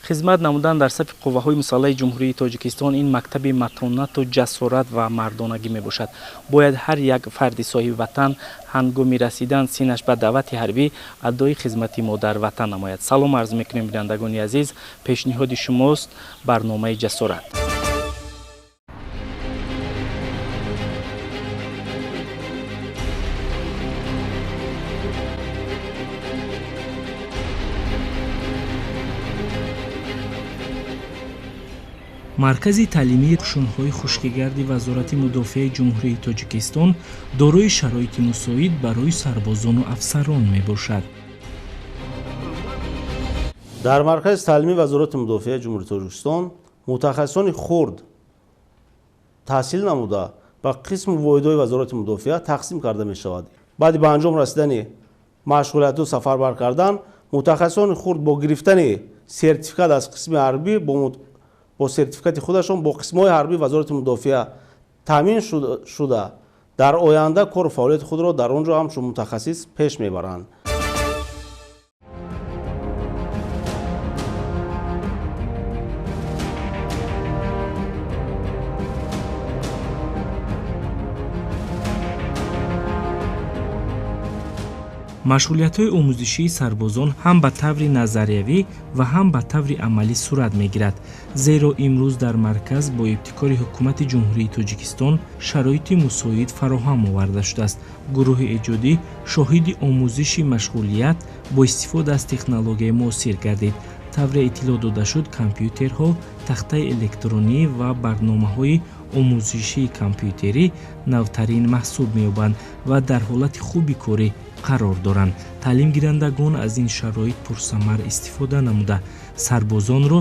Хизмат намудан дар сафи қувваҳои мусаллаҳи Ҷумҳурии Тоҷикистон ин мактаби матонату ҷасорат ва мардонагӣ мебошад. Бояд ҳар як фарди соҳиби ватан ҳангоми расидан синнаш ба даъвати ҳарбӣ адои хизмати модарватан намояд. Салом арз мекунем, бинандагони азиз, пешниҳоди шумост барномаи ҷасорат. Маркази таълимии қушунҳои хушкигарди Вазорати мудофиаи Ҷумҳурии Тоҷикистон дорои шароити мусоид барои сарбозону афсарон мебошад. Дар маркази таълимии Вазорати мудофиаи Ҷумҳурии Тоҷикистон мутахассисони хурд таҳсил намуда ба қисму воҳидҳои Вазорати мудофиа тақсим карда мешавад. Баъди ба анҷом расидани машғулияту сафарбар кардан, мутахассисони хурд бо гирифтани сертификат аз қисми ҳарбӣ бо сертификати худашон бо қисмҳои ҳарбии Вазорати мудофиа таъмин шуда, дар оянда кору фаъолияти худро дар он ҷо ҳамчун мутахассис пеш мебаранд. Машғулиятҳои омӯзишии сарбозон ҳам ба таври назариявӣ ва ҳам ба таври амалӣ сурат мегирад, зеро имрӯз дар марказ бо ибтикори Ҳукумати Ҷумҳурии Тоҷикистон шароити мусоид фароҳам оварда шудааст. Гурӯҳи эҷодӣ шоҳиди омӯзиши машғулият бо истифода аз технологияи муосир гардид. Тавре иттилоъ дода шуд, компютерҳо, тахтаи электронӣ ва барномаҳои омӯзишии компютерӣ навтарин маҳсуб меёбанд ва дар ҳолати хуби корӣ қарор доранд. Таълимгирандагон аз ин шароит пурсамар истифода намуда, сарбозонро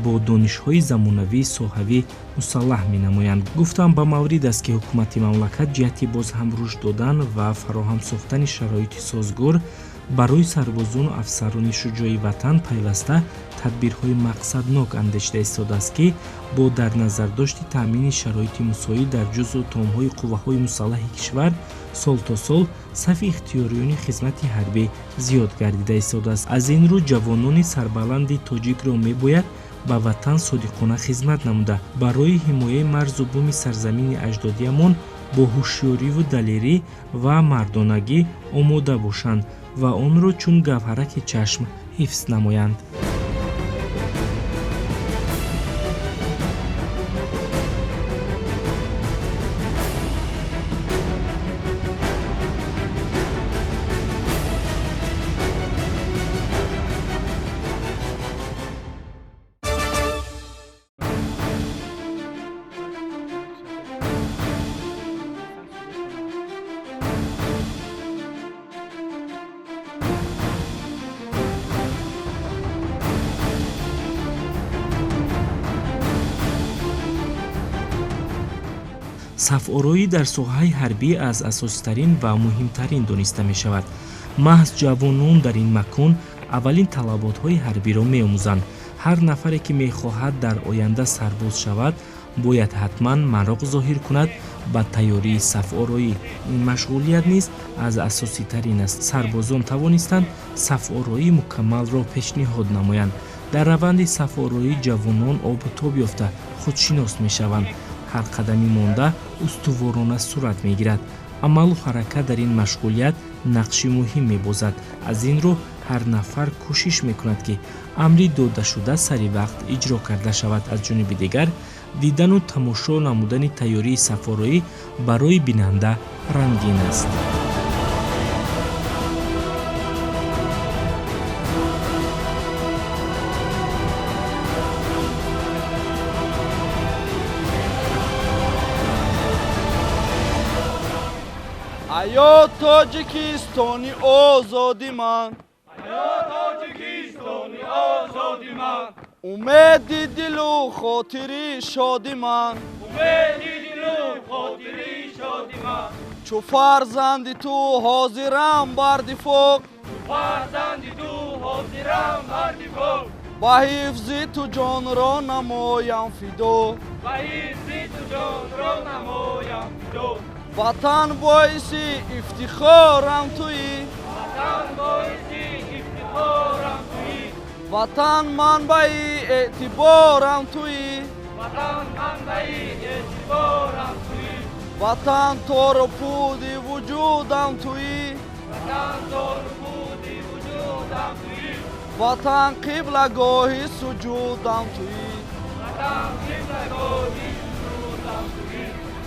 бо донишҳои замонавии соҳавӣ мусаллаҳ менамоянд. Гуфтам ба маврид аст, ки ҳукумати мамлакат ҷиҳати боз ҳам рушд додан ва фароҳам сохтани шароити созгор барои сарбозону афсарони шуҷои ватан пайваста тадбирҳои мақсаднок андешида истодааст, ки бо дар назардошти таъмини шароити мусоид дар ҷузъу томҳои қувваҳои мусаллаҳи кишвар сол то сол сафи ихтиёриёни хизмати ҳарбӣ зиёд гардида истодааст. Аз ин рӯ ҷавонони сарбаланди тоҷикро мебояд ба ватан содиқона хизмат намуда, барои ҳимояи марзу буми сарзамини аҷдодиямон бо ҳушёриву далерӣ ва мардонагӣ омода бошанд ва онро чун гавҳараки чашм ҳифз намоянд. Сафороӣ дар соҳаи ҳарбӣ аз асоситарин ва муҳимтарин дониста мешавад. Маҳз ҷавонон дар ин макон аввалин талаботҳои ҳарбиро меомӯзанд. Ҳар нафаре, ки мехоҳад дар оянда сарбоз шавад, бояд ҳатман мароқ зоҳир кунад ба тайёрии сафороӣ. Ин машғулият низ аз асоситарин аст. Сарбозон тавонистанд сафороии мукаммалро пешниҳод намоянд. Дар раванди сафороӣ ҷавонон обу тоб ёфта худшинос мешаванд. Ҳар қадами монда устуворона сурат мегирад. Амалу ҳаракат дар ин машғулият нақши муҳим мебозад. Аз ин рӯ ҳар нафар кӯшиш мекунад, ки амри додашуда сари вақт иҷро карда шавад. Аз ҷониби дигар, дидану тамошо намудани тайёрии сафороӣ барои бинанда рангин аст. Аё Тоҷикистони озоди ман, Аё Тоҷикистони озоди ман, умеди дилу хотири шоди ман, умеди дилу хотири шоди ман, чу фарзанди ту ҳозирам бар дифоқ, чу фарзанди ту ҳозирам бар дифоқ, ба ҳифзи ту ҷонро намоям фидо, ба ҳифзи ту ҷонро намоям фидо. Ватан боиси ифтихорам туӣ, Ватан боиси ифтихорам туӣ, Ватан манбаи эътиборам туӣ. Ватан манбаи эътиборам туӣ. Ватан тору пуди вуҷудам туӣ. Ватан тору пуди вуҷудам туӣ. Ватан қиблагоҳи суҷудам туӣ. Ватан қиблагоҳи суҷудам туӣ.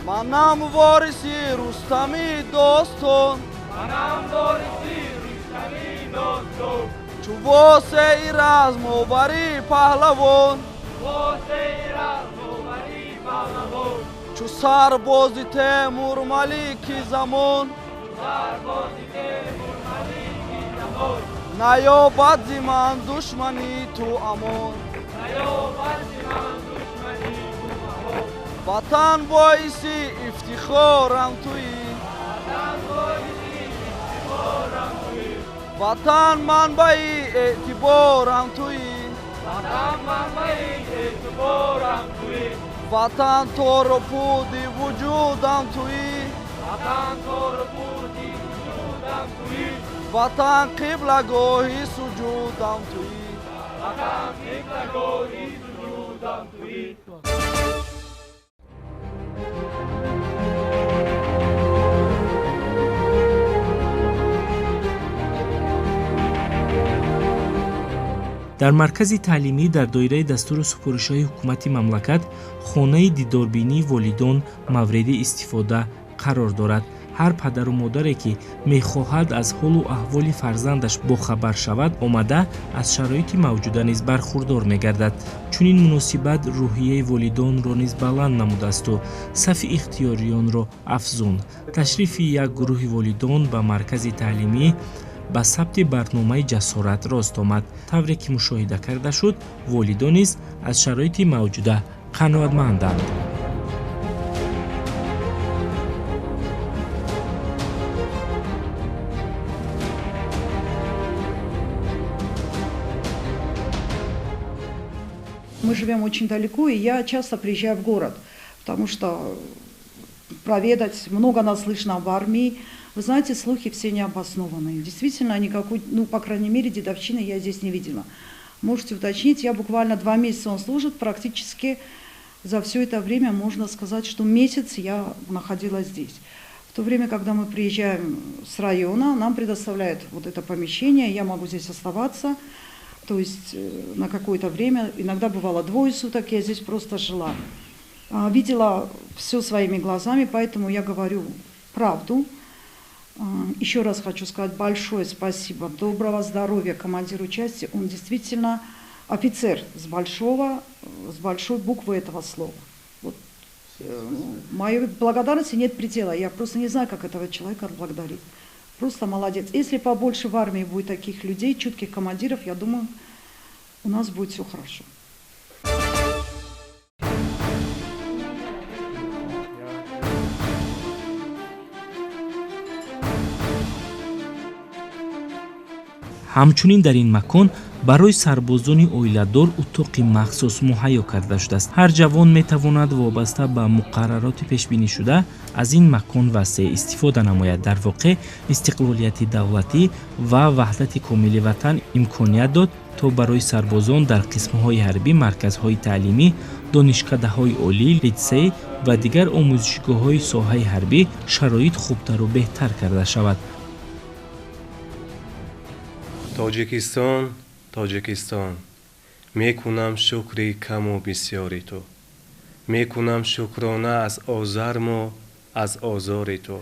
Манам вориси Рустами достон. Манам вориси Рустами достон. Чу восеи размовари паҳлавон. Восеи размовари паҳлавон. Чу сарбози Темурмалики замон. Чу сарбози Темурмалики замон. Наёбад зи ман душмани ту амон. Наёбад зи ман душмани ту амон. Ватан боиси ифтихорам туӣ. Ватан боиси ифтихорам туӣ. Ватан манбаи эътиборам туӣ. Ватан манбаи эътиборам туӣ. Ватан тору пуди вуҷудам туӣ. Ватан тору пуди вуҷудам туӣ. Ватан қиблагоҳи суҷудам туӣ. Ватан қиблагоҳи суҷудам туӣ. Дар маркази таълимӣ дар доираи дастуру супоришҳои ҳукумати мамлакат хонаи дидорбинии волидон мавриди истифода қарор дорад. Ҳар падару модаре ки мехоҳад аз ҳолу аҳволи фарзандаш бохабар шавад, омада аз шароити мавҷуда низ бархурдор мегардад. Чунин муносибат рӯҳияи волидонро низ баланд намудаасту сафи ихтиёриёнро афзун. Ташрифи як гурӯҳи волидон ба маркази таълимӣ ба сабти барномаи ҷасорат рост омад. Тавре ки мушоҳида карда шуд, волидон низ аз шароити мавҷуда қаноатманданд. Мы живем очень далеко, и я часто приезжаю в город, потому что проведать много наслышно об армии. Вы знаете, слухи все необоснованные. Действительно, никакой, ну, по крайней мере, дедовщины я здесь не видела. Можете уточнить, я буквально 2 месяца он служит, практически за все это время можно сказать, что месяц я находилась здесь. В то время, когда мы приезжаем с района, нам предоставляют вот это помещение, я могу здесь оставаться, то есть на какое-то время, иногда бывало 2 суток, я здесь просто жила. Видела все своими глазами, поэтому я говорю правду. Еще раз хочу сказать большое спасибо, доброго здоровья командиру части. Он действительно офицер с большой буквы этого слова. Вот, моей благодарности нет предела. Я просто не знаю, как этого человека отблагодарить. Просто молодец. Если побольше в армии будет таких людей, чутких командиров, я думаю, у нас будет все хорошо. Ҳамчунин дар ин макон барои сарбозони оиладор утоқи махсус муҳайё карда шудааст. Ҳар ҷавон метавонад вобаста ба муқаррароти пешбинишуда аз ин макон васеъ истифода намояд. Дар воқеъ истиқлолияти давлатӣ ва ваҳдати комили ватан имконият дод, то барои сарбозон дар қисмҳои ҳарбӣ, марказҳои таълимӣ, донишкадаҳои олӣ, литсей ва дигар омӯзишгоҳҳои соҳаи ҳарбӣ шароит хубтару беҳтар карда шавад. Тоҷикистон, Тоҷикистон, мекунам шукри каму бисёри ту, мекунам шукрона аз озарму аз озори ту.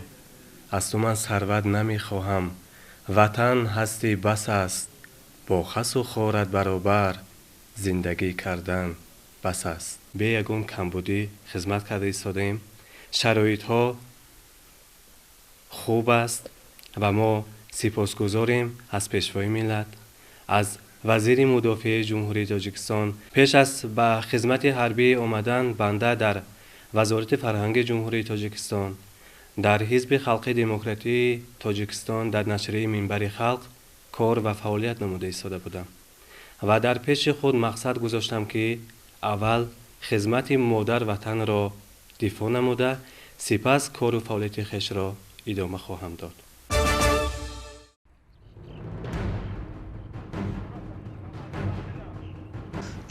Аз ту ман сарват намехоҳам, ватан ҳасти бас аст, бо хасу хорат баробар зиндагӣ кардан бас аст. Бе ягон камбудӣ хизмат карда истодаем. Шароитҳо хуб аст ва мо сипосгузорем аз пешвои миллат, аз вазири мудофиаи Ҷумҳурии Тоҷикистон. Пеш аз ба хизмати ҳарбӣ омадан банда дар Вазорати фарҳанги Ҷумҳурии Тоҷикистон, дар Ҳизби халқи демократии Тоҷикистон, дар нашрияи Минбари халқ кор ва фаъолият намуда истода будам ва дар пеши худ мақсад гузоштам, ки аввал хизмати модар ватанро дифоъ намуда, сипас кору фаъолияти хешро идома хоҳам дод.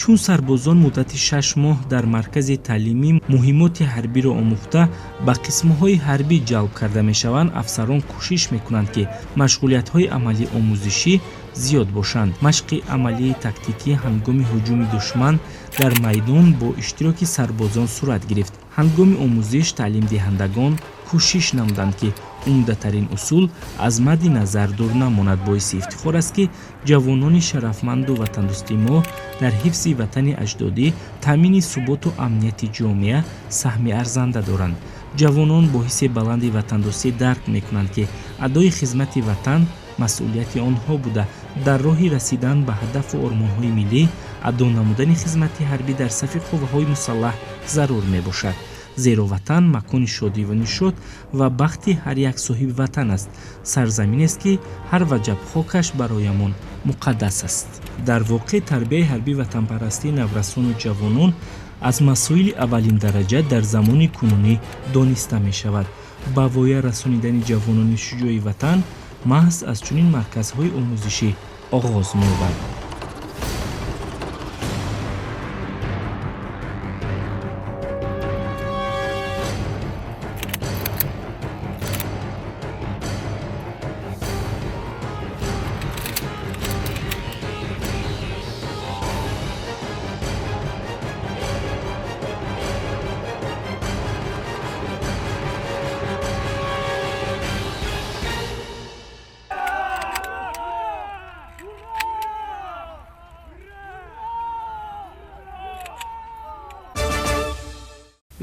Чун сарбозон муддати 6 моҳ дар маркази таълимӣ муҳиммоти ҳарбиро омӯхта ба қисмҳои ҳарбӣ ҷалб карда мешаванд, афсарон кӯшиш мекунанд, ки машғулиятҳои амалии омӯзишӣ зиёд бошанд. Машқи амалии тактикӣ ҳангоми ҳуҷуми душман дар майдон бо иштироки сарбозон сурат гирифт. Ҳангоми омӯзиш таълимдиҳандагон кӯшиш намуданд, ки умдатарин усул аз мадди назар дур намонад. Боиси ифтихор аст, ки ҷавонони шарафманду ватандӯсти мо дар ҳифзи ватани аҷдодӣ, таъмини суботу амнияти ҷомеа саҳми арзанда доранд. Ҷавонон бо ҳисси баланди ватандӯстӣ дарк мекунанд, ки адои хизмати ватан масъулияти онҳо буда, дар роҳи расидан ба ҳадафу ормонҳои миллӣ адо намудани хизмати ҳарбӣ дар сафи қувваҳои мусаллаҳ зарур мебошад. Зеро ватан макони шодиву нишот ва бахти ҳар як соҳиби ватан аст. Сарзаминест, ки ҳар ваҷаб хокаш бароямон муқаддас аст. Дар воқеъ тарбияи ҳарбии ватанпарастии наврасону ҷавонон аз масоили аввалиндараҷа дар замони кунунӣ дониста мешавад. Ба воя расонидани ҷавонони шуҷои ватан маҳз аз чунин марказҳои омӯзишӣ оғоз меёбад.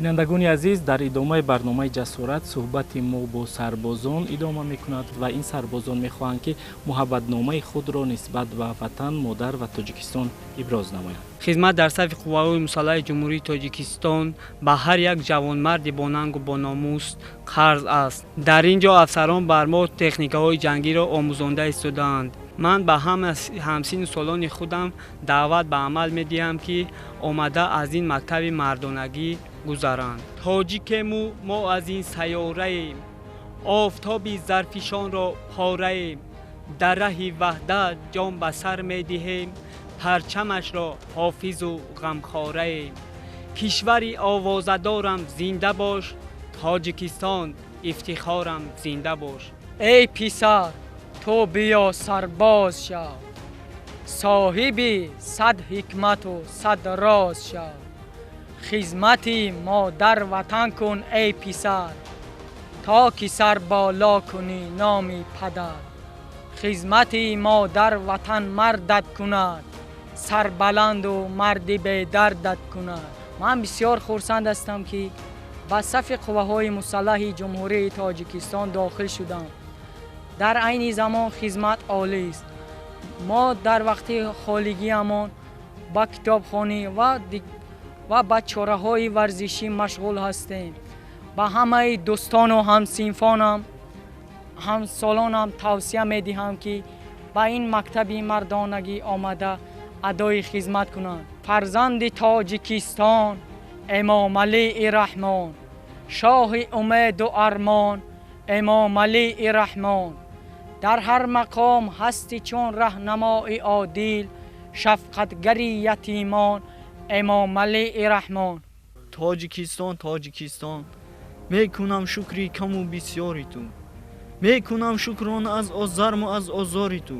Бинандагони азиз, дар идомаи барномаи ҷасорат суҳбати мо бо сарбозон идома мекунад ва ин сарбозон мехоҳанд, ки муҳаббатномаи худро нисбат ба ватан, модар ва Тоҷикистон иброз намоянд. Хизмат дар сафи қувваҳои мусаллаҳи Ҷумҳурии Тоҷикистон ба ҳар як ҷавонмарди бонангу бономус қарз аст. Дар ин ҷо афсарон бар мо техникаҳои ҷангиро омӯзонда истодаанд. Ман ба ҳама ҳамсину солони худам даъват ба амал медиҳам, ки омада аз ин мактаби мардонагӣ гузаранд. Тоҷикему мо аз ин сайёраем, офтоби зарфишонро пораем, дар раҳи ваҳдат ҷон ба сар медиҳем, парчамашро ҳофизу ғамхораем. Кишвари овозадорам зинда бош, Тоҷикистон ифтихорам зинда бош. Эй писар, ту биё сарбоз шав, соҳиби сад ҳикмату сад роз шав. Хизмати модар ватан кун эй писар, то ки сар боло кунӣ номи падар. Хизмати модар ватан мардат кунад, сарбаланду марди бедардат кунад. Ман бисёр хурсанд ҳастам, ки ба сафи қувваҳои мусаллаҳи Ҷумҳурии Тоҷикистон дохил шудам. Дар айни замон хизмат олист. Мо дар вақти холигиамон ба китобхонӣ ва ба чораҳои варзишӣ машғул ҳастем. Ба ҳамаи дӯстону ҳамсинфонам, ҳамсолонам тавсия медиҳам, ки ба ин мактаби мардонагӣ омада адои хизмат кунанд. Фарзанди Тоҷикистон Эмомалии Раҳмон, шоҳи умеду армон Эмомалии Раҳмон. Дар ҳар мақом ҳасти чун раҳнамои одил, шафқатгари ятимон Эмомалии Раҳмон. Тоҷикистон, Тоҷикистон, мекунам шукри каму бисёри ту, мекунам шукрон аз озарму аз озори ту.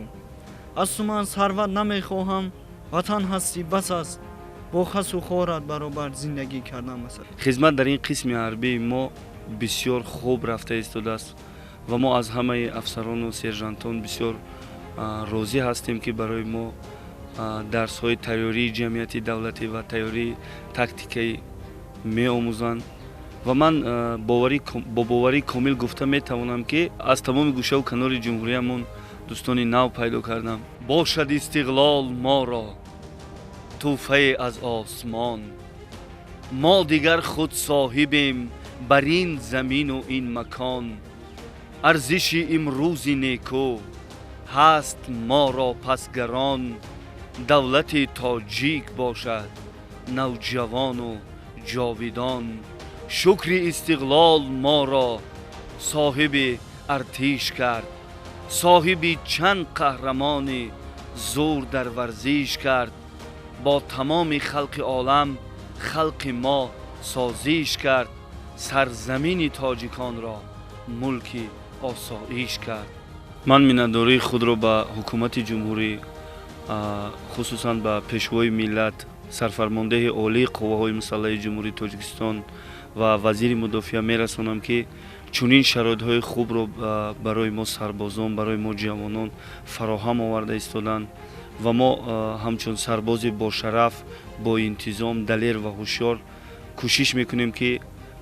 Аз ту ман сарват намехоҳам, ватан ҳастӣ бас аст, бо хасу хорат баробар зиндагӣ кардан бас аст. Хизмат дар ин қисми ҳарбии мо бисёр хуб рафта истодааст ва мо аз ҳамаи афсарону сержантон бисёр розӣ ҳастем, ки барои мо дарсҳои тайёрии ҷамъияти давлатӣ ва тайёрии тактикаӣ меомӯзанд ва ман бо боварии комил гуфта метавонам, ки аз тамоми гӯшаву канори ҷумҳуриямон дӯстони нав пайдо кардам. Бошад истиқлол моро тӯҳфае аз осмон, мо дигар худ соҳибем бар ин замину ин макон. Арзиши имрӯзи неку ҳаст моро пасгарон, давлати тоҷик бошад навҷавону ҷовидон. Шукри истиқлол моро соҳиби артиш кард, соҳиби чанд қаҳрамони зур дар варзиш кард. Бо тамоми халқи олам халқи мо созиш кард, сарзамини тоҷиконро мулки осоиш кард. Ман миннатдории худро ба ҳукумати ҷумҳурӣ, хусусан ба пешвои миллат, сарфармондеҳи олии қувваҳои мусаллаҳи Ҷумҳурии Тоҷикистон ва вазири мудофиа мерасонам, ки чунин шароитҳои хубро барои мо сарбозон, барои мо ҷавонон фароҳам оварда истоданд ва мо ҳамчун сарбози бошараф, боинтизом, далер ва ҳушёр кӯшиш мекунем, ки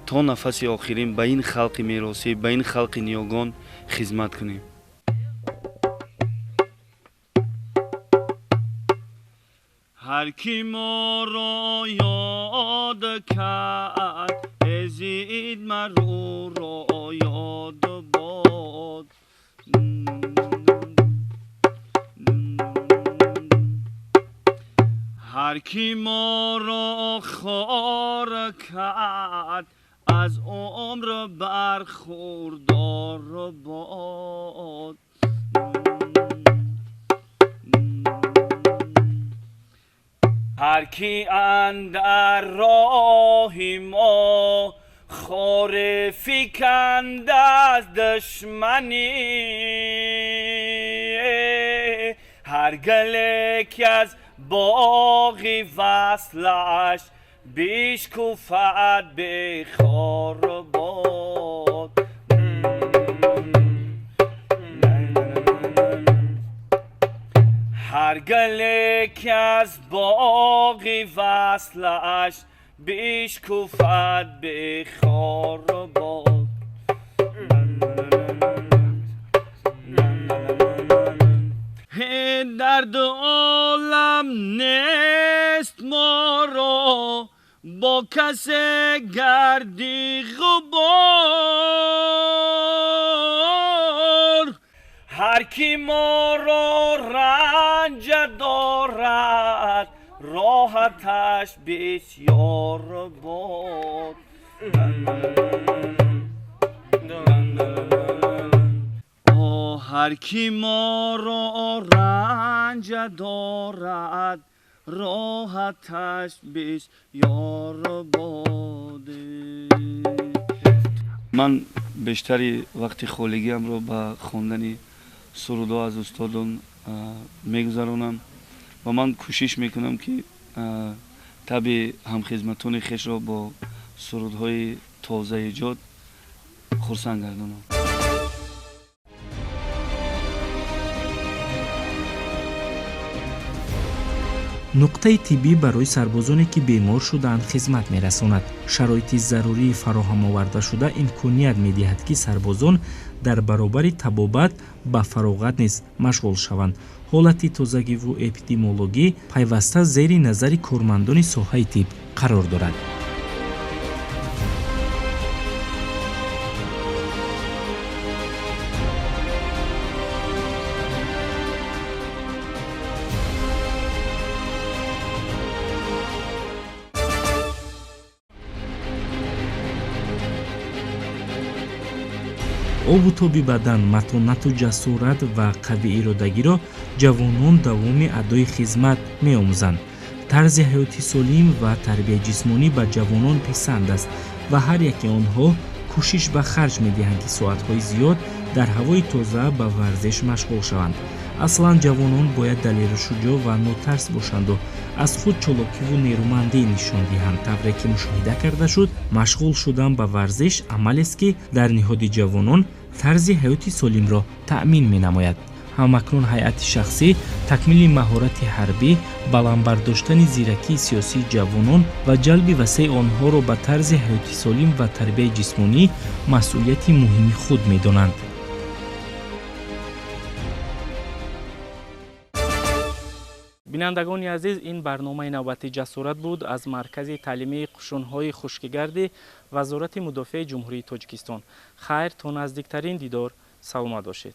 то нафаси охирин ба ин халқи меросӣ, ба ин халқи ниёгон хизмат кунем. Ҳар ки моро ёд кард, эзид мар ӯро ёд бод. Ҳар ки моро хор кард, аз умр бархӯрдор бод. Ҳар ки андар роҳи мо хоре фиканд аз душманӣ, ҳар гуле ки аз боғи васлаш бишкуфад бехор бод. Ҳар гуле ки аз боғи васлаш бишкуфад бехор бод. Дар ду олам нест моро бо касе гарди ғубор. Ҳар ки моро ранҷа дорад, роҳаташ бисёр бод. Ҳар ки моро ранҷа дорад, роҳаташ бисёр бод. Ман бештари вақти холигиамро ба хондани сурудҳо аз устодон мегузаронам ва ман кӯшиш мекунам, ки табъи ҳамхизматони хешро бо сурудҳои тозаэҷод хурсанд гардонам. Нуқтаи тиббӣ барои сарбозоне, ки бемор шудаанд, хизмат мерасонад. Шароити зарурии фароҳам овардашуда имконият медиҳад, ки сарбозон дар баробари табобат ба фароғат низ машғул шаванд. Ҳолати тозагиву эпидемиологӣ пайваста зери назари кормандони соҳаи тиб қарор дорад. Обу тоби бадан, матонату ҷасорат ва қавииродагиро ҷавонон давоми адои хизмат меомӯзанд. Тарзи ҳаёти солим ва тарбияи ҷисмонӣ ба ҷавонон писанд аст ва ҳар яке онҳо кӯшиш ба харҷ медиҳанд, ки соатҳои зиёд дар ҳавои тоза ба варзиш машғул шаванд. Аслан ҷавонон бояд далеру шуҷоъ ва нотарс бошанду аз худ чолокиву нерӯмандӣ нишон диҳанд. Тавре ки мушоҳида карда шуд, машғул шудан ба варзиш амалест, ки дар ниҳоди ҷавонон тарзи ҳаёти солимро таъмин менамояд. Ҳамакнун ҳайати шахсӣ, такмили маҳорати ҳарбӣ, баланд бардоштани зиракии сиёсии ҷавонон ва ҷалби васеи онҳоро ба тарзи ҳаёти солим ва тарбияи ҷисмонӣ масъулияти муҳими худ медонанд. Бинандагони азиз, ин барномаи навбати ҷасорат буд аз маркази таълимии қушунҳои хушкигарди Вазорати мудофиаи Ҷумҳурии Тоҷикистон. Хайр, то наздиктарин дидор, саломат бошед.